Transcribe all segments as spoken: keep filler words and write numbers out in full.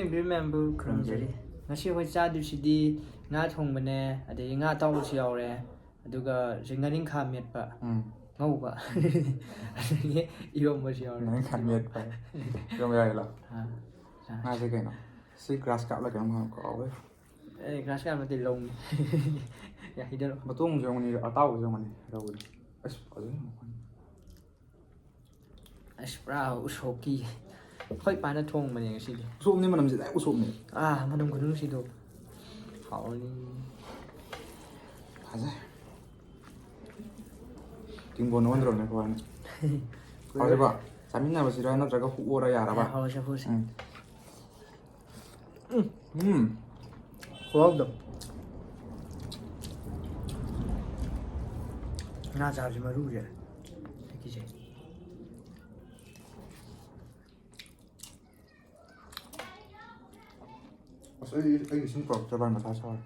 ꯏꯕꯦꯝ ꯃꯌꯥꯝꯕꯨ ꯈꯨꯔꯨꯝꯖꯔꯤ꯫ ꯉꯁꯤ ꯑꯩꯈꯣꯏ ꯆꯥꯗꯣꯏꯁꯤꯗꯤ ꯉꯥ ꯊꯣꯡꯕꯅꯦ, ꯑꯗꯒꯤ ꯉꯥ ꯑꯇꯥꯎꯕꯁꯨ ꯌꯥꯎꯔꯦ, ꯑꯗꯨꯒ ꯍꯧꯖꯤꯛ ꯉꯥꯔꯤꯡꯈꯥ ꯃꯦꯠꯄ, ꯎꯝ꯫ ꯉꯧꯕ꯫ ꯑꯗꯒꯤ ꯏꯔꯣꯝꯕꯁꯨ ꯌꯥꯎꯔꯦ꯫ ꯉꯥꯔꯤꯡꯈꯥ ꯃꯦꯠꯄ꯫ ꯏꯔꯣꯝꯕ ꯌꯥꯎꯔꯦ ꯂꯥꯎ꯫ ꯑꯥ, ꯆꯥ꯫ ꯉꯥꯁꯦ ꯀꯩꯅꯣ? ꯁꯤ ꯒ꯭ꯔꯥꯁ ꯀꯥꯞꯂ ꯀꯩꯅꯣꯝ ꯍꯥꯏꯕ ꯀꯥꯎꯋꯦ꯫ ꯑꯦ, ꯒ꯭ꯔꯥꯁ ꯀꯥꯞ ꯅꯠꯇꯦ, ꯂꯧꯅꯤ꯫ ꯌꯥ, ꯍꯩꯗꯔꯣ꯫ ꯃꯇꯣꯡꯁꯨ ꯌꯥꯎꯒꯅꯤ, ꯑꯇꯥꯎꯕꯁꯨ ꯌꯥꯎꯒꯅꯤ, ꯂꯧꯒꯅꯤ꯫ ꯑꯁ, ꯐꯖꯅ꯫ ꯑꯁ, ꯄꯨꯔꯥ ꯎꯁꯣꯞꯀꯤ꯫ ꯑꯩꯈꯣꯏ ꯄꯥꯅ ꯊꯣꯡꯕꯅꯦ ꯉꯁꯤꯗꯤ꯫ ꯎꯁꯣꯞꯅꯤ, ꯃꯅꯝꯁꯦ ꯗꯥꯏꯔꯦꯛ ꯎꯁꯣꯞꯅꯤ꯫ ꯑꯥ, ꯃꯅꯝ ꯈꯨꯅꯨꯡꯁꯤꯗꯣ꯫ ꯍꯥꯎꯔꯅꯤ꯫ ꯐꯖꯩ꯫ ꯇꯤꯡꯕꯣꯟ ꯑꯣꯟꯗ꯭ꯔꯕꯅꯦ ꯑꯩꯈꯣꯏ ꯄꯥꯅ꯫ ꯍꯧꯖꯤꯛꯀꯣ, ꯆꯥꯃꯤꯟꯅꯕꯁꯤꯔ ꯅꯠꯇ꯭ꯔꯒ ꯍꯨꯛꯑꯣꯔ ꯌꯥꯔꯕ? ꯍꯥꯎꯔꯁꯦ, ꯍꯨꯛꯑꯁꯦ꯫ ꯎꯝ꯫ ꯎꯝ꯫ ꯎꯝ꯫ ꯈꯨꯍꯥꯎꯗꯣ꯫ ꯉꯥ ꯆꯥꯕꯁꯦ ꯃꯔꯨꯁꯦ꯫ ꯑꯩꯒꯤꯁꯦ꯫ ꯑꯁ, ꯑꯩ, ꯑꯩꯒꯤ ꯁꯨꯝ ꯄꯨꯔꯛꯇ꯭ꯔꯕ ꯃꯊꯥ ꯁꯥꯔꯦ꯫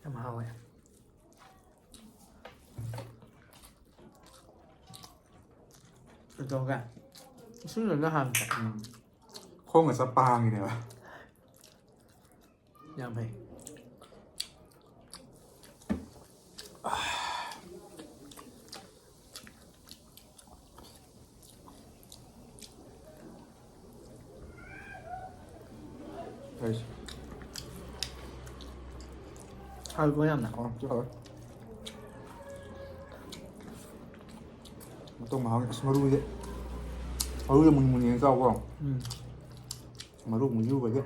ꯌꯥꯝ ꯍꯥꯎꯋꯦ꯫ ꯀꯩꯗꯧꯔꯒꯦ? ꯏꯁꯤꯡꯗꯨꯅ ꯍꯥꯟꯈ꯭ꯔꯦ꯫ ꯎꯝ꯫ ꯈꯣꯡꯅ ꯆꯠꯄ ꯍꯥꯡꯉꯤꯅꯦꯕ꯫ ꯌꯥꯝ ꯐꯩ꯫ ꯑꯩꯁ꯫ ꯍꯥꯎꯏꯀꯣ ꯌꯥꯝꯅ꯫ ꯑꯣ, ꯁꯤ ꯍꯥꯎꯋꯦ꯫ ꯃꯇꯣꯡ ꯃꯍꯥꯎ, ꯑꯁ, ꯃꯔꯨꯁꯦ, ꯃꯔꯨꯁꯦ ꯃꯨꯟ ꯃꯨꯟ ꯌꯦꯡ ꯆꯥꯎꯀꯣ꯫ ꯎꯝ꯫ ꯃꯔꯨ ꯃꯨꯟꯖꯨꯕꯁꯦ꯫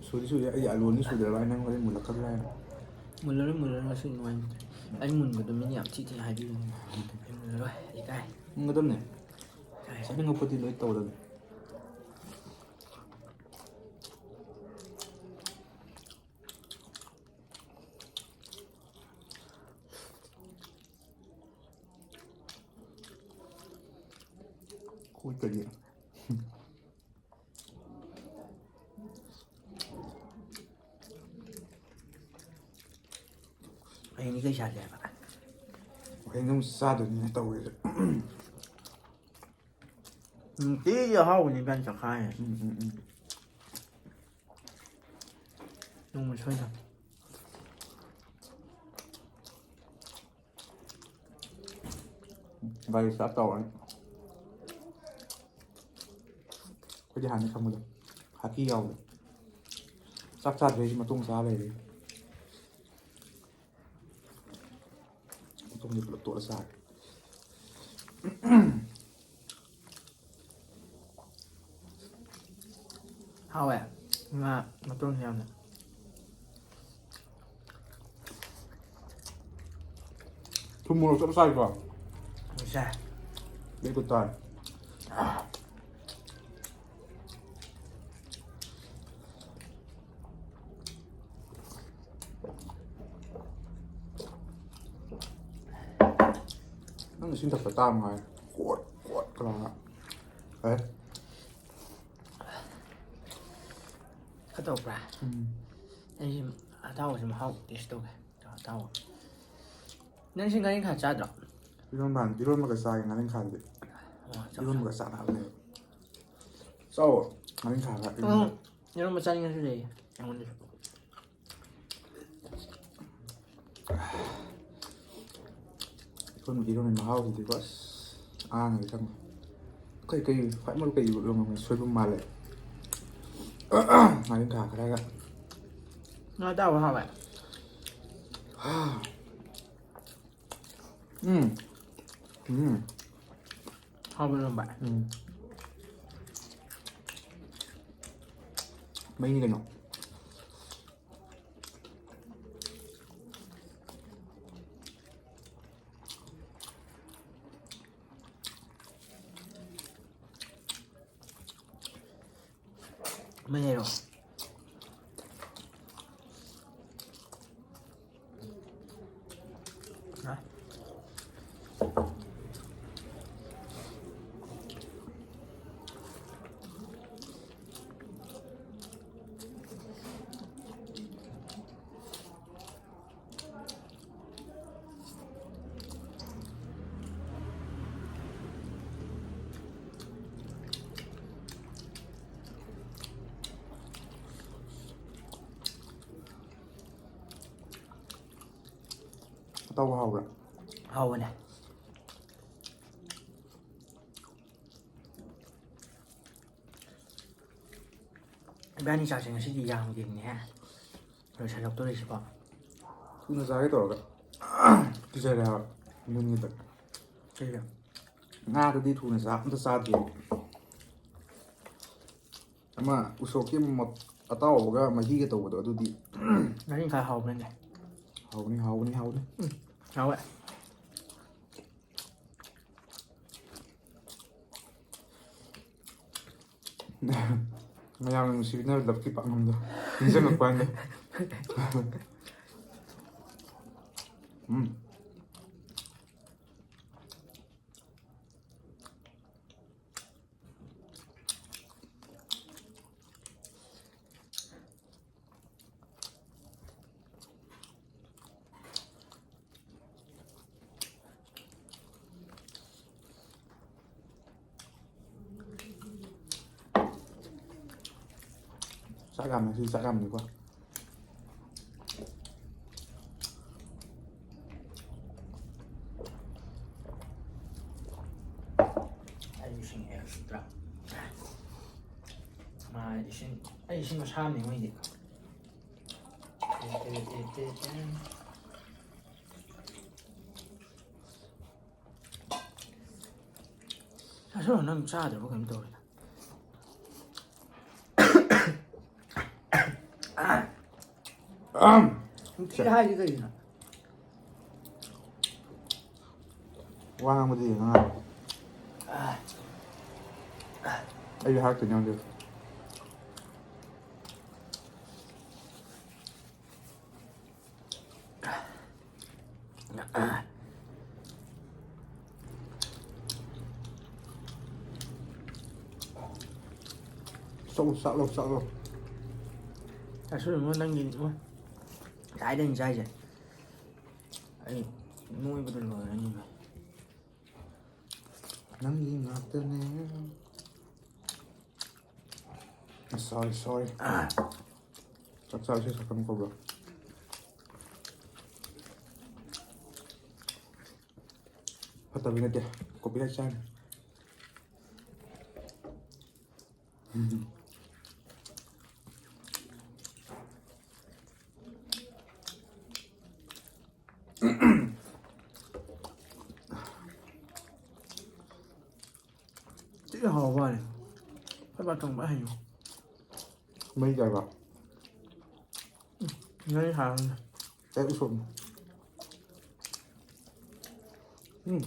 ꯁꯨꯗꯤ ꯁꯨꯗꯦ, ꯑꯩ ꯑꯂꯨ ꯑꯅꯤ ꯁꯨꯗ꯭ꯔꯕ ꯍꯥꯏꯅ ꯅꯪ ꯍꯣꯔꯦꯟ ꯃꯨꯜꯂꯛꯀꯗ꯭ꯔꯥ ꯍꯥꯏꯅ꯫ ꯃꯨꯜꯂꯔꯣꯏ, ꯃꯨꯜꯂꯔꯣꯏ, ꯉꯁꯤ ꯅꯨꯡꯉꯥꯏ꯫ ꯑꯩ ꯃꯨꯟꯕꯗꯣ ꯃꯤꯅ ꯌꯥꯝ ꯊꯤ ꯊꯤ ꯍꯥꯏꯕꯤꯕꯅꯦ꯫ ꯑꯩ ꯃꯨꯜꯂꯔꯣꯏ, ꯏꯀꯥꯏ꯫ ꯃꯨꯟꯒꯗꯕꯅꯦ꯫ ꯏꯀꯥꯏ꯫ ꯆꯥꯅꯤꯡꯉꯛꯄꯗꯤ ꯂꯣꯏ ꯇꯧꯒꯗꯕꯅꯦ꯫ ꯑꯩꯈꯣꯏ ꯀꯔꯤ? ꯍꯌꯦꯡꯗꯤ ꯀꯩ ꯆꯥꯁꯦ ꯍꯥꯏꯕ? ꯍꯌꯦꯡ ꯑꯗꯨꯝ ꯆꯥꯗꯣꯏꯅꯤꯅꯦ ꯇꯧꯔꯤꯁꯦ꯫ ꯅꯨꯡꯇꯤꯒꯤ ꯑꯍꯥꯎꯕꯅꯤ ꯏꯕꯥꯅꯤ ꯆꯥꯈꯥꯏꯔꯤꯁꯦ꯫ ꯎꯝ, ꯎꯝ, ꯎꯝ꯫ ꯅꯣꯡꯃ ꯁꯣꯏꯗꯅ꯫ ꯒꯥꯔꯤ start ꯇꯧꯔꯅꯤ꯫ ꯑꯩꯈꯣꯏꯗꯤ ꯍꯥꯟꯅ ꯈꯪꯕꯗꯣ ꯍꯥꯀꯤ ꯌꯥꯎꯕꯗꯣ꯫ ꯆꯥꯛ ꯆꯥꯗ꯭ꯔꯤꯉꯩ ꯃꯇꯣꯡ ꯆꯥ ꯂꯩꯔꯦ꯫ ꯃꯇꯣꯡꯗꯤ ꯄꯨꯂꯞ ꯇꯣꯠꯂ ꯆꯥꯔꯦ꯫ ꯍꯥꯎꯋꯦ ꯉꯥ ꯃꯇꯣꯡꯁꯦ ꯌꯥꯝꯅ꯫ ꯊꯨꯝ ꯃꯣꯔꯣꯛ ꯆꯞ ꯆꯥꯏꯀꯣ꯫ ꯉꯁꯥꯏ Very good time꯫ ꯅꯪ ꯏꯁꯤꯡ ꯊꯛꯄ ꯇꯥꯕ ꯉꯥꯏ꯫ ꯀꯣꯠ ꯀꯣꯠ ꯀꯅꯥ? ꯑꯦ꯫ ꯈꯔ ꯇꯧꯕ꯭ꯔꯥ? ꯎꯝ꯫ ꯑꯩꯁꯦ ꯑꯇꯥꯎꯕꯁꯦ ꯃꯍꯥꯎ taste ꯇꯧꯒꯦ꯫ ꯑꯇꯥꯎꯕ꯫ ꯅꯪꯁꯦ ꯉꯥꯔꯤꯡꯈꯥ ꯆꯥꯗ꯭ꯔꯣ? ꯏꯔꯣꯟꯕ ꯏꯔꯣꯟꯕꯒ ꯆꯥꯏ ꯉꯥꯔꯤꯡꯈꯥꯗꯤ꯫ ꯑꯣ, ꯆꯥꯎ, ꯆꯥꯎ꯫ ꯏꯔꯣꯟꯕꯒ ꯆꯥꯟꯅꯕꯅꯦꯕ꯫ ꯆꯥꯎ꯫ ꯉꯥꯔꯤꯡꯈꯥꯒ ꯎꯝ, ꯏꯔꯣꯟꯕ꯫ ꯏꯔꯣꯟꯕ ꯆꯥꯅꯤꯡꯉꯁꯨ ꯂꯩꯌꯦ ꯑꯩꯉꯣꯟꯗꯁꯨ꯫ ꯏꯔꯣꯟꯕꯒꯤ ꯏꯔꯣꯟꯕꯒꯤ ꯃꯍꯥꯎꯁꯤꯗꯤꯀꯣ ꯑꯁ ꯑꯉꯥꯡꯉꯩꯗꯤ ꯈꯪꯉꯣꯏ꯫ ꯀꯩ ꯀꯩ ꯈ꯭ꯋꯥꯏ ꯃꯔꯨ ꯀꯩ ꯂꯣꯡꯉꯝꯃꯦ? ꯁꯣꯏꯕꯨꯝ ꯃꯥꯜꯂꯦ꯫ ꯉꯥꯔꯤꯡꯈꯥ ꯈꯔꯒ꯫ ꯉꯥ ꯑꯇꯥꯎꯕ ꯍꯥꯎꯋꯦ꯫ ꯎꯝ꯫ ꯎꯝ꯫ ꯍꯥꯎꯕ ꯏꯔꯣꯟꯕ꯫ ꯎꯝ꯫ ꯃꯩꯅꯤ ꯀꯩꯅꯣ꯫ ꯃꯩ ꯂꯩꯔꯣ꯫ ꯍꯥ? ꯑꯇꯥꯎꯕ ꯍꯥꯎꯕ꯭ꯔꯥ? ꯍꯥꯎꯕꯅꯦ꯫ ꯏꯕꯥꯅꯤ ꯆꯥꯛꯁꯦ ꯉꯁꯤꯗꯤ ꯌꯥꯝꯗꯦꯅꯦ꯫ ꯂꯣꯏꯁꯤꯜꯂꯛꯇꯣꯔꯤꯁꯤꯀꯣ꯫ ꯊꯨꯅ ꯆꯥꯒꯦ ꯇꯧꯔꯒ ꯀꯤꯖꯔꯦ ꯍꯥꯏꯕ꯫ ꯌꯨꯝꯒꯤꯗ ꯀꯩꯒꯤ? ꯉꯥꯗꯨꯗꯤ ꯊꯨꯅ ꯆꯥ-, ꯑꯝꯇ ꯆꯥꯗꯦ꯫ ꯑꯃ ꯎꯁꯣꯞꯀꯤ ꯃ-, ꯑꯇꯥꯎꯕꯒ ꯃꯍꯤꯒ ꯇꯧꯕꯗꯣ ꯑꯗꯨꯗꯤ ꯉꯥꯔꯤꯡꯈꯥ ꯍꯥꯎꯕꯅꯦ꯫ ꯍꯥꯎꯕꯅꯤ, ꯍꯥꯎꯕꯅꯤ, ꯍꯥꯎꯕꯅꯤ꯫ ꯎꯝ, ꯍꯥꯎꯋꯦ꯫ ꯃꯌꯥꯝꯅ ꯅꯨꯡꯁꯤꯕꯤꯅꯕ ꯂꯞꯀꯤ ꯄꯥꯛꯅꯝꯗꯣ ꯅꯤꯡꯁꯤꯡꯉꯛꯄ ꯋꯥꯅꯦ꯫ ꯎꯝ꯫ ꯆꯥꯛ ꯌꯥꯝꯃꯦ, ꯁꯤ ꯆꯥꯛ ꯌꯥꯝꯅꯤꯀꯣ꯫ ꯑꯩ ꯏꯁꯤꯡ ꯑꯦꯛꯁꯇ꯭ꯔꯥ꯫ ꯃꯥ ꯏꯁꯤꯡ, ꯑꯩ ꯏꯁꯤꯡ ꯑꯁꯥꯕꯅꯤ ꯃꯣꯏꯗꯤ꯫ ꯆꯥꯁꯜꯂꯣ, ꯅꯪ ꯆꯥꯗ꯭ꯔꯕ ꯀꯩꯅꯣꯝ ꯇꯧꯔꯦꯗ꯫ ꯅꯨꯡꯇꯤꯒꯤ ꯍꯥꯏꯁꯤ ꯀꯩꯒꯤꯅꯣ? ꯋꯥ ꯉꯥꯡꯕꯗꯤ ꯉꯥꯡꯉꯣ꯫ ꯑꯩꯁꯨ ꯍꯥꯏꯔꯛꯇꯣꯏꯅꯦ ꯍꯧꯖꯤꯛ꯫ ꯆꯠꯂꯣ, ꯆꯠꯂꯣ, ꯆꯠꯂꯣ꯫ ꯆꯥꯁꯜꯂꯨꯅꯨ ꯅꯪꯒꯤꯅꯤꯀꯣ꯫ ꯉꯁꯥꯏꯗꯩꯅꯤ ꯆꯥꯏꯁꯦ꯫ ꯑꯩ ꯅꯣꯏꯕꯗ ꯂꯣꯏꯔꯅꯤ ꯚꯥꯏ꯫ ꯅꯪꯒꯤ ꯉꯥꯛꯇꯅꯦ꯫ Sorry, sorry. ꯆꯥꯛ ꯆꯥꯕꯁꯦ ꯁꯛꯀꯅꯨ ꯀꯧꯕ꯭ꯔꯣ? ꯐꯠꯇꯕ ꯅꯠꯇꯦ, ꯀꯣꯄꯤꯔꯥꯏꯠ ꯆꯥꯅꯤ꯫ ꯎꯝ꯫ ꯊꯤꯅ ꯍꯥꯎꯕ ꯋꯥꯅꯤ꯫ ꯐꯠ ꯐꯠ ꯊꯣꯡꯕ ꯍꯩꯌꯨ꯫ ꯃꯩ ꯆꯥꯏꯕ꯫ ꯎꯝ, ꯃꯩ ꯍꯥꯡꯉꯤ꯫ ꯑꯩ ꯎꯁꯣꯞꯅꯤ꯫ ꯎꯝ꯫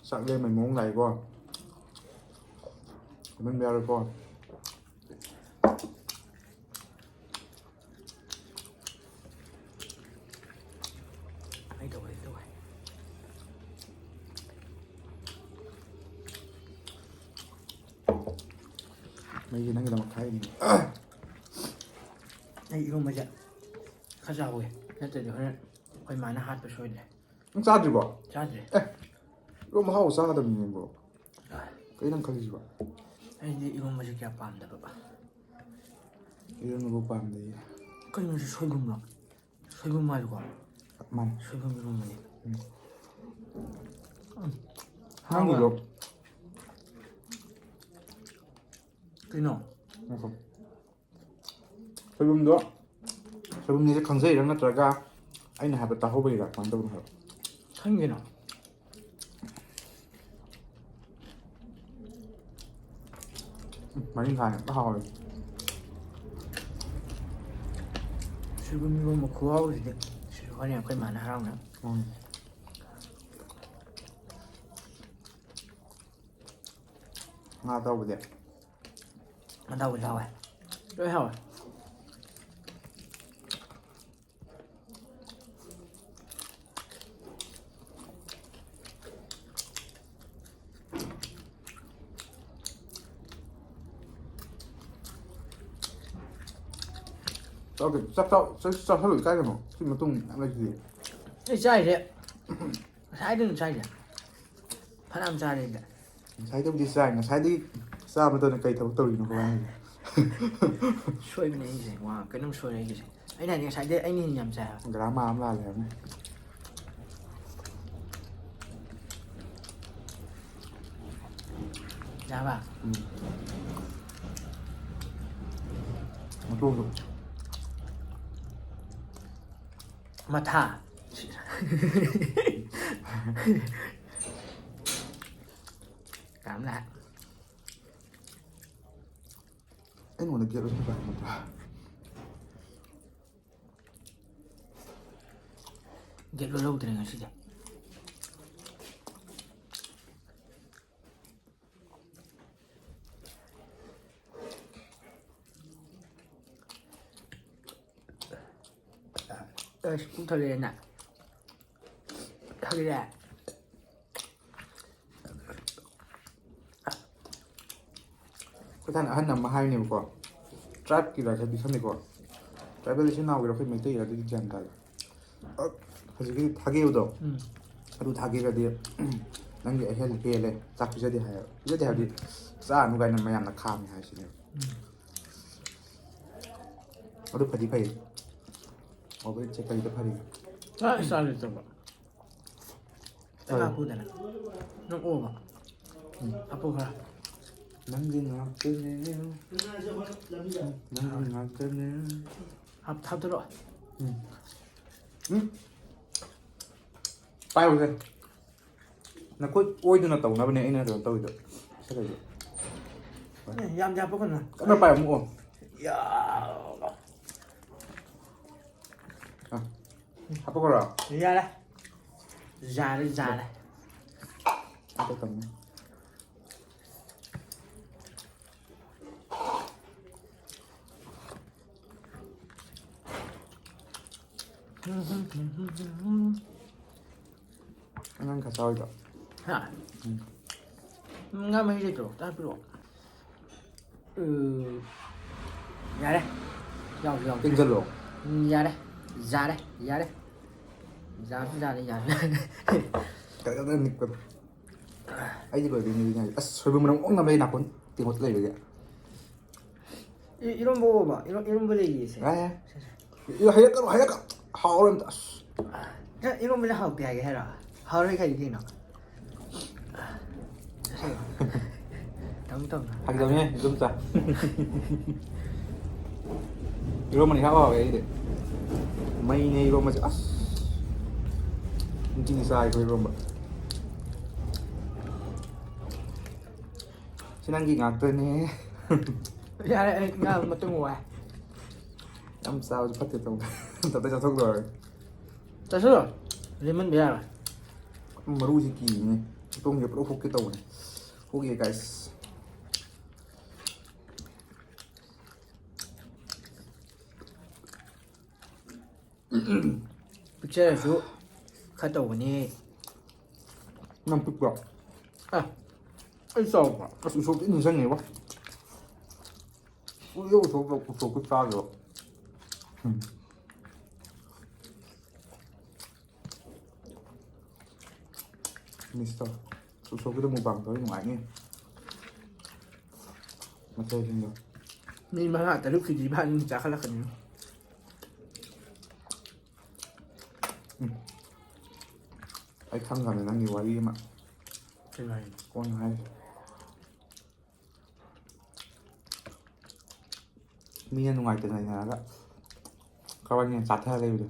ꯆꯥꯛ ꯂꯦꯝꯕꯩ ꯃꯑꯣꯡ ꯂꯥꯛꯏꯀꯣ꯫ ꯍꯦꯟꯃꯟꯕ ꯌꯥꯔꯣꯏꯀꯣ꯫ ꯑꯩ ꯇꯧꯋꯦ, ꯑꯩ ꯇꯧꯋꯦ꯫ ꯃꯩꯁꯦ ꯅꯪꯒꯤꯗꯃꯛ ꯈꯥꯛꯏꯅꯦ꯫ ꯑꯩ ꯏꯔꯣꯝꯕꯁꯦ ꯈꯔ ꯆꯥꯎꯋꯦ, ꯅꯠꯇ꯭ꯔꯗꯤ ꯍꯣꯔꯦꯟ ꯑꯩꯈꯣꯏ ꯃꯥꯅ ꯍꯥꯠꯄ ꯁꯣꯏꯗ꯭ꯔꯦ꯫ ꯅꯪ ꯆꯥꯗ꯭ꯔꯤꯕꯣ? ꯆꯥꯗ꯭ꯔꯤ꯫ ꯑꯦ, ꯏꯔꯣꯝꯕ ꯑꯍꯥꯎꯕ ꯆꯥꯒꯗꯕꯅꯤꯅꯦ, ꯕ꯭ꯔꯣ꯫ ꯀꯩ ꯅꯪ ꯈꯜꯂꯤꯁꯤꯕꯣ? ꯑꯩꯗꯤ ꯏꯔꯣꯝꯕꯁꯦ ꯀꯌꯥ ꯄꯥꯝꯗꯕ꯫ ꯏꯔꯣꯝꯕꯕꯨ ꯄꯥꯝꯗꯦ꯫ ꯀꯩꯅꯣ ꯁꯤ, ꯁꯣꯏꯕꯨꯝꯂꯣ? ꯁꯣꯏꯕꯨꯝ ꯍꯥꯏꯕꯀꯣ? ꯃꯥꯅꯦ꯫ ꯁꯣꯏꯕꯨꯝ ꯏꯔꯣꯝꯕꯅꯤ꯫ ꯎꯝ꯫ ꯎꯝ꯫ ꯅꯪꯒꯤꯗꯣ꯫ ꯀꯩꯅꯣ? ꯉꯥꯏꯈꯣ꯫ ꯁꯣꯏꯕꯨꯝꯗꯣ, ꯁꯣꯏꯕꯨꯝꯅꯤꯁꯦ ꯈꯪꯖꯩꯔꯥ ꯅꯠꯇ꯭ꯔꯒ ꯑꯩꯅ ꯍꯥꯏꯕ ꯇꯥꯍꯧꯕꯩꯔꯥ? ꯀꯃꯥꯏꯅ ꯇꯧꯕꯅꯣ ꯍꯥꯏꯕ? ꯈꯪꯗꯦꯅ꯫ ꯎꯝ, ꯃꯔꯤꯡꯈꯥꯅ ꯍꯦꯛꯇ ꯍꯥꯎꯔꯦ꯫ ꯁꯣꯏꯕꯨꯝ ꯏꯔꯣꯝꯕ ꯈꯨꯍꯥꯎꯁꯤꯗꯤ꯫ ꯁꯤꯁꯨ ꯍꯣꯔꯦꯟ ꯑꯩꯈꯣꯏ ꯃꯥꯅ ꯍꯔꯥꯎꯅ꯫ ꯎꯝ꯫ ꯉꯥ ꯑꯇꯥꯎꯕꯗꯤ? ꯑꯇꯥꯎꯕꯗꯤ ꯍꯥꯎꯋꯦ꯫ ꯂꯣꯏ ꯍꯥꯎꯋꯦ꯫ ꯆꯥꯎꯗꯦ, ꯆꯥꯛ ꯆꯥꯎ-, ꯆꯥꯛ ꯆꯥꯁꯜꯂꯨ, ꯏꯀꯥꯏꯒꯅꯨ꯫ ꯁꯤ ꯃꯇꯨꯡ ꯃꯌꯥꯝ ꯂꯩꯁꯤꯗꯤ꯫ ꯑꯩ ꯆꯥꯏꯁꯦ, ꯉꯁꯥꯏꯗꯩꯅꯦ ꯆꯥꯏꯁꯦ꯫ ꯐꯅꯌꯥꯝ ꯆꯥꯔꯦ ꯑꯩꯗꯤ꯫ ꯉꯁꯥꯏꯗꯕꯨꯗꯤ ꯆꯥꯏ, ꯉꯁꯥꯏꯗꯒꯤ ꯆꯥꯕꯗꯅ ꯀꯩ ꯊꯕꯛ ꯇꯧꯔꯤꯅꯣ ꯀꯃꯥꯏꯅ? ꯁꯣꯏꯕꯅꯦ ꯑꯩꯒꯤꯁꯦ꯫ ꯋꯥ ꯀꯩꯅꯣꯝ ꯁꯣꯏꯔꯦ ꯑꯩꯒꯤꯁꯦ꯫ ꯑꯩꯅ ꯍꯥꯏꯗꯤ ꯉꯁꯥꯏꯗꯩ ꯑꯩꯅ ꯍꯦꯟꯅ ꯌꯥꯝ ꯆꯥꯏ ꯍꯥꯏꯕ꯫ ꯒ꯭ꯔꯥꯃꯥ ꯑꯃ ꯂꯥꯜꯂꯦ ꯍꯥꯏꯕꯅꯤ꯫ ꯌꯥꯕ꯫ ꯎꯝ꯫ ꯃꯇꯣꯡꯗꯣ꯫ ꯃꯊꯥ꯫ ꯀꯝꯂ꯫ ꯑꯩꯉꯣꯟꯗ ꯒꯦꯠ ꯑꯣꯏꯅ ꯄꯥꯏ ꯅꯠꯇ꯭ꯔꯥ? ꯒꯦꯠ ꯂꯣꯜꯍꯧꯗ꯭ꯔꯦ ꯉꯁꯤꯗꯤ꯫ ꯑꯁ ꯄꯨꯛ ꯊꯜꯂꯦꯅ꯫ ꯊꯜꯂꯦ꯫ ꯑꯩꯈꯣꯏ ꯊꯥꯏꯅ ꯑꯍꯟ ꯑꯃ ꯍꯥꯏꯅꯦꯕꯀꯣ, tribeꯀꯤ ꯂꯥꯏꯁꯠꯇꯤ ꯈꯪꯗꯦꯀꯣ, tribal ꯏꯆꯤꯟ ꯏꯅꯥꯎꯒꯤꯔ ꯑꯩꯈꯣꯏ ꯃꯩꯇꯩꯒꯤꯔ ꯑꯗꯨꯗꯤ ꯒ꯭ꯌꯥꯟ ꯇꯥꯗꯦ꯫ ꯑ, ꯍꯧꯖꯤꯛꯀꯤ ꯊꯥꯒꯦꯕꯗꯣ, ꯎꯝ꯫ ꯑꯗꯨ ꯊꯥꯒꯦꯔꯗꯤ ꯅꯪꯒꯤ ꯑꯍꯦꯜ ꯍꯦꯜꯂꯦ, ꯆꯥꯛ ꯄꯤꯖꯗꯦ ꯍꯥꯏꯌꯦꯕ꯫ ꯄꯤꯖꯗꯦ ꯍꯥꯏꯕꯗꯤ ꯆꯥꯔꯅꯨ ꯀꯥꯏꯅ ꯃꯌꯥꯝꯅ ꯈꯥꯝꯃꯦ ꯍꯥꯏꯁꯤꯅꯦꯕ꯫ ꯎꯝ꯫ ꯑꯗꯨ ꯐꯗꯤ ꯐꯩ꯫ Overeatꯁꯦ ꯀꯔꯤꯗ ꯐꯔꯤꯅꯣ? ꯆꯥ ꯆꯥ ꯂꯩꯇꯕ꯫ ꯈꯔ ꯍꯥꯞꯄꯨꯗꯅ꯫ ꯅꯪ ꯑꯣꯕ꯫ ꯎꯝ꯫ ꯍꯥꯞꯄꯨ ꯈꯔ꯫ ꯅꯪꯒꯤ ꯉꯥꯛꯇꯅꯦ꯫ ꯅꯪꯒꯤ ꯉꯥꯛꯇꯅꯦ꯫ ꯍꯥꯞ-, ꯍꯥꯞꯇꯔꯣ? ꯎꯝ꯫ ꯎꯝ꯫ ꯄꯥꯏꯌꯨꯁꯦ꯫ ꯅꯈꯨꯠ ꯑꯣꯏꯗꯨꯅ ꯇꯧꯅꯕꯅꯦ ꯑꯩꯅ ꯀꯩꯅꯣ ꯇꯧꯔꯤꯗꯣ꯫ ꯁꯤ ꯂꯩꯕ꯫ ꯑꯦ, ꯌꯥꯝꯗꯤ ꯍꯥꯞꯄꯛꯀꯅꯨ꯫ ꯀꯟꯅ ꯄꯥꯏꯌꯨ ꯑꯃꯨꯛ꯫ ꯌꯥ-, ꯑ, ꯍꯥꯞꯄꯛꯈ꯭ꯔꯣ? ꯌꯥꯔꯦ꯫ ꯌꯥꯔꯦ, ꯌꯥꯔꯦ꯫ ꯍꯥꯞꯄꯛꯇꯕꯅꯤ꯫ ꯑꯉꯥꯡ ꯈꯔ ꯆꯥꯎꯔꯤꯕ? ꯍꯥ? ꯎꯝ꯫ ꯉꯥ ꯃꯍꯤ ꯂꯩꯇ꯭ꯔꯣ? ꯈꯤꯇꯪ ꯄꯤꯔꯛꯑꯣ꯫ ꯎꯝ꯫ ꯌꯥꯔꯦ꯫ ꯌꯥꯎꯁꯤ, ꯌꯥꯎꯁꯤ꯫ ꯇꯤꯡꯁꯤꯜꯂꯣ꯫ ꯎꯝ, ꯌꯥꯔꯦ꯫ ꯌꯥꯔꯦ, ꯌꯥꯔꯦ꯫ ꯌꯥꯔꯁꯨ ꯌꯥꯔꯦ, ꯌꯥꯔꯦ꯫ ꯀꯔꯤ ꯀꯔꯤ ꯅꯤꯛꯄ? ꯑꯩꯗꯤ ꯂꯣꯏꯕꯩ ꯅꯤꯡꯉꯤ ꯍꯥꯏꯁꯦ꯫ ꯑꯁ, ꯁꯣꯏꯕꯨꯝ ꯃꯅꯝ ꯑꯣꯛ ꯅꯝꯂꯛꯑꯦ ꯅꯥꯀꯣꯟ꯫ ꯇꯦꯡꯀꯣꯠ ꯂꯩꯕꯒꯤ꯫ ꯏ- ꯏꯔꯣꯝꯕ ꯑꯣꯕ ꯏꯔꯣ- ꯏꯔꯣꯝꯕ ꯂꯩꯔꯤꯁꯦ꯫ ꯌꯥꯏ, ꯌꯥꯏ꯫ ꯏ- ꯍꯩꯔꯛꯀꯅꯨ, ꯍꯩꯔꯛꯀꯅꯨ꯫ ꯍꯥꯎꯔꯣꯏ ꯑꯝꯇ꯫ ꯑꯁ꯫ ꯅꯪ ꯏꯔꯣꯝꯕꯅ ꯍꯥꯎꯇꯦ ꯍꯥꯏꯒꯦ ꯍꯥꯏꯔꯣ? ꯍꯥꯎꯔꯣꯏ ꯀꯩ ꯀꯩꯅꯣ? ꯇꯝ ꯇꯝ꯫ ꯐꯥꯒꯤ ꯇꯧꯅꯦ, ꯑꯗꯨꯝ ꯆꯥ꯫ ꯏꯔꯣꯝꯕꯅꯤ ꯍꯥꯎ ꯍꯥꯎꯋꯦ ꯑꯩꯗꯤ꯫ ꯃꯩꯅꯦ ꯏꯔꯣꯝꯕꯁꯦ꯫ ꯑꯁ꯫ ꯅꯨꯡꯇꯤꯒꯤ ꯆꯥꯏ ꯑꯩꯈꯣꯏ ꯏꯔꯣꯝꯕ꯫ ꯁꯤ ꯅꯪꯒꯤ ꯉꯥꯛꯇꯅꯦ꯫ ꯌꯥꯔꯦ, ꯑꯩ ꯉꯥ ꯃꯇꯨꯡ ꯋꯥꯏ꯫ ꯌꯥꯝ ꯆꯥꯕꯁꯨ ꯐꯠꯇꯦ ꯇꯧꯕ꯫ ꯇꯞꯇꯥꯏ ꯆꯥꯊꯣꯛꯂꯣꯏꯔꯦ꯫ ꯆꯥꯁꯤꯜꯂꯣ꯫ ꯂꯦꯃꯟꯕ ꯌꯥꯔꯣꯏ꯫ ꯃꯔꯨꯁꯤ ꯀꯤꯅꯦ꯫ ꯇꯣꯡꯁꯦ ꯄꯨꯂꯞ ꯍꯨꯛꯀꯦ ꯇꯧꯕꯅꯦ꯫ ꯍꯨꯛꯑꯦ, guys꯫ ꯄꯤꯛꯆꯔꯁꯨ ꯈꯔ ꯇꯧꯕꯅꯤ꯫ ꯅꯪ ꯄꯤꯛꯄ꯭ꯔꯣ? ꯑ, ꯑꯩ ꯆꯥꯎꯕ꯭ꯔꯣ? ꯑꯁ, ꯎꯁꯣꯞꯇꯤ ꯅꯤꯡꯁꯤꯡꯉꯦꯕꯣ꯫ ꯎꯌꯣ, ꯎꯁꯣꯞ, ꯎꯁꯣꯞꯀꯤ ꯆꯥꯗ꯭ꯔꯣ? ꯎꯝ꯫ Miss ꯇꯧ꯫ ꯎꯁꯣꯞꯀꯤꯗꯣ mukbang ꯇꯧꯔꯗꯤ ꯅꯨꯡꯉꯥꯏꯅꯤ꯫ ꯃꯊꯦꯜꯁꯤꯡꯗꯣ꯫ ꯃꯤ ꯃꯉꯥ ꯇꯔꯨꯛꯀꯤꯗꯤ ꯏꯕꯥꯅꯤ ꯆꯥꯈꯠꯂꯛꯀꯅꯤ꯫ ꯎꯝ꯫ ꯑꯩ ꯈꯪꯈ꯭ꯔꯕꯅꯦ ꯅꯪꯒꯤ ꯋꯥꯔꯤ ꯑꯃ꯫ ꯀꯩ ꯋꯥꯔꯤꯅꯣ? ꯀꯣꯟꯅ ꯍꯥꯏꯔꯒꯦ꯫ ꯃꯤꯅ ꯅꯨꯡꯉꯥꯏꯇꯅ ꯂꯩꯅꯔꯒ ꯀꯔꯟꯅ ꯆꯥꯊꯔ ꯂꯩꯕꯗꯣ꯫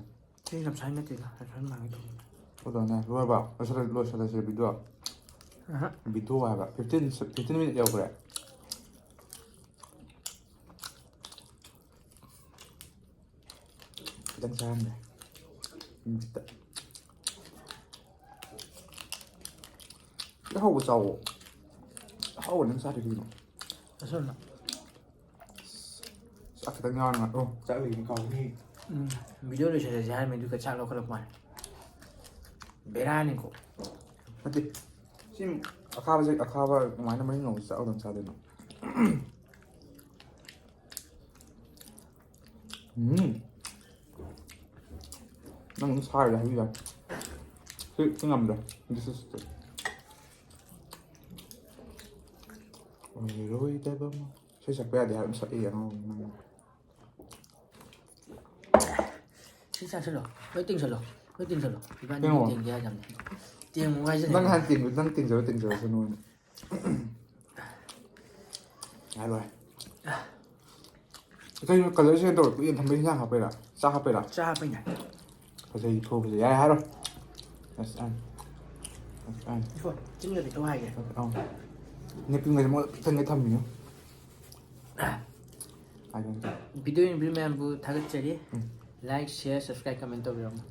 ꯁꯤ ꯂꯝꯁꯥꯏ ꯅꯠꯇꯦꯗ, ꯂꯝꯁꯥꯏ ꯃꯥꯟꯒꯦ ꯇꯧꯕꯅꯦ꯫ ꯑꯗꯨꯅꯦ, ꯂꯣꯏꯔꯕ? ꯂꯣꯏꯁꯜꯂ-, ꯂꯣꯏꯁꯜꯂꯁꯤꯔ video? ꯑꯍ꯫ Video ꯍꯥꯏꯕ꯫ Fifteen, fifteen minute ꯌꯧꯈ꯭ꯔꯦ꯫ ꯈꯤꯇꯪ ꯆꯥꯔꯝꯒꯦ꯫ ꯎꯝ, ꯈꯤꯇꯪ꯫ ꯑꯍꯥꯎꯕ ꯆꯥꯎꯋꯣ꯫ ꯑꯍꯥꯎꯕ ꯅꯪ ꯆꯥꯗ꯭ꯔꯤ ꯀꯩꯅꯣ? ꯆꯥꯁꯜꯂꯣ꯫ ꯆꯥꯛ ꯈꯤꯇꯪ ꯌꯥꯎꯔꯒ꯫ ꯑꯣ, ꯆꯥꯛ ꯂꯩꯅꯤ ꯀꯥꯎꯅꯤ꯫ ꯎꯝ, video ꯂꯣꯏꯁꯤꯜꯂꯁꯦ ꯍꯥꯏꯔꯝꯃꯦ, ꯑꯗꯨꯒ ꯆꯥꯛ ꯂꯧꯈꯠꯂꯛꯄ ꯋꯥꯅꯤ꯫ ꯕꯦꯔꯥꯅꯤꯀꯣ꯫ ꯅꯠꯇꯦ꯫ ꯁꯤ ꯑꯈꯥꯕꯁꯦ, ꯑꯈꯥꯕ ꯀꯃꯥꯏꯅ ꯃꯔꯤꯡ ꯉꯧꯕ ꯆꯥꯛ ꯑꯗꯨꯝ ꯆꯥꯗꯣꯏꯅꯣ? ꯎꯝ꯫ ꯅꯪ ꯑꯗꯨꯝ ꯁꯥꯔꯤꯔ ꯍꯥꯏꯕꯤꯌꯨ꯫ ꯁꯤ, ꯁꯤ ꯉꯝꯗ꯭ꯔꯦ꯫ This is the ꯑꯣꯏꯔꯣꯏꯗꯕ ꯑꯃ꯫ ꯏꯁꯩ ꯁꯛꯄ ꯌꯥꯗꯦ ꯍꯥꯏꯕ ꯑꯃ ꯁꯛꯏ ꯑꯉꯥꯡ꯫ ꯁꯤ ꯆꯥꯁꯤꯜꯂꯣ꯫ ꯂꯣꯏ ꯇꯤꯡꯁꯜꯂꯣ꯫ ꯂꯣꯏ ꯇꯤꯡꯁꯜꯂꯣ꯫ ꯏꯕꯥꯅꯤ ꯀꯩꯅꯣ? ꯇꯦꯡꯒꯦ ꯍꯥꯏꯗꯕꯅꯦ꯫ ꯇꯦꯡꯉꯨ ꯍꯥꯏꯁꯤꯅꯦ꯫ ꯅꯪ ꯍꯥꯟꯅ ꯇꯤꯡ, ꯅꯪ ꯇꯤꯡꯖꯔꯣ, ꯇꯤꯡꯖꯔꯁꯅꯨ꯫ ꯌꯥꯔꯣꯏ꯫ ꯀꯩꯅꯣ ꯀꯂꯔ ꯁꯦꯟ ꯇꯧꯔ ꯀꯨꯏꯅ ꯊꯝꯕ ꯏꯟꯁꯥꯡ ꯍꯥꯞꯄꯩꯔꯥ? ꯆꯥꯛ ꯍꯥꯞꯄꯩꯔꯥ? ꯆꯥ ꯍꯥꯞꯄꯩꯅꯦ꯫ ꯐꯖꯩ, ꯊꯣꯛ ꯐꯖꯩ꯫ ꯌꯥꯔꯦ, ꯍꯥꯏꯔꯣ꯫ ꯑꯁ, ꯑꯁ, ꯑꯁ꯫ ꯏꯀꯣ, ꯆꯤꯡꯗꯗꯤ ꯊꯣꯛ ꯍꯥꯏꯒꯦ꯫ ꯑꯧ꯫ ꯅꯦꯄꯤꯟꯒꯁꯦ ꯃꯣꯏ ꯄꯤꯛ ꯊꯟꯒꯩ ꯊꯝꯃꯤꯅꯦ꯫ ꯍꯥꯏꯕꯅꯤꯗ꯫ ꯚꯤꯗꯤꯑꯣ ꯌꯦꯡꯕꯤꯔꯤꯕ ꯃꯌꯥꯝꯕꯨ ꯊꯥꯒꯠꯆꯔꯤ꯫ ꯎꯝ꯫ Like, share, subscribe, comment ꯇꯧꯕꯤꯔꯝꯃꯣ꯫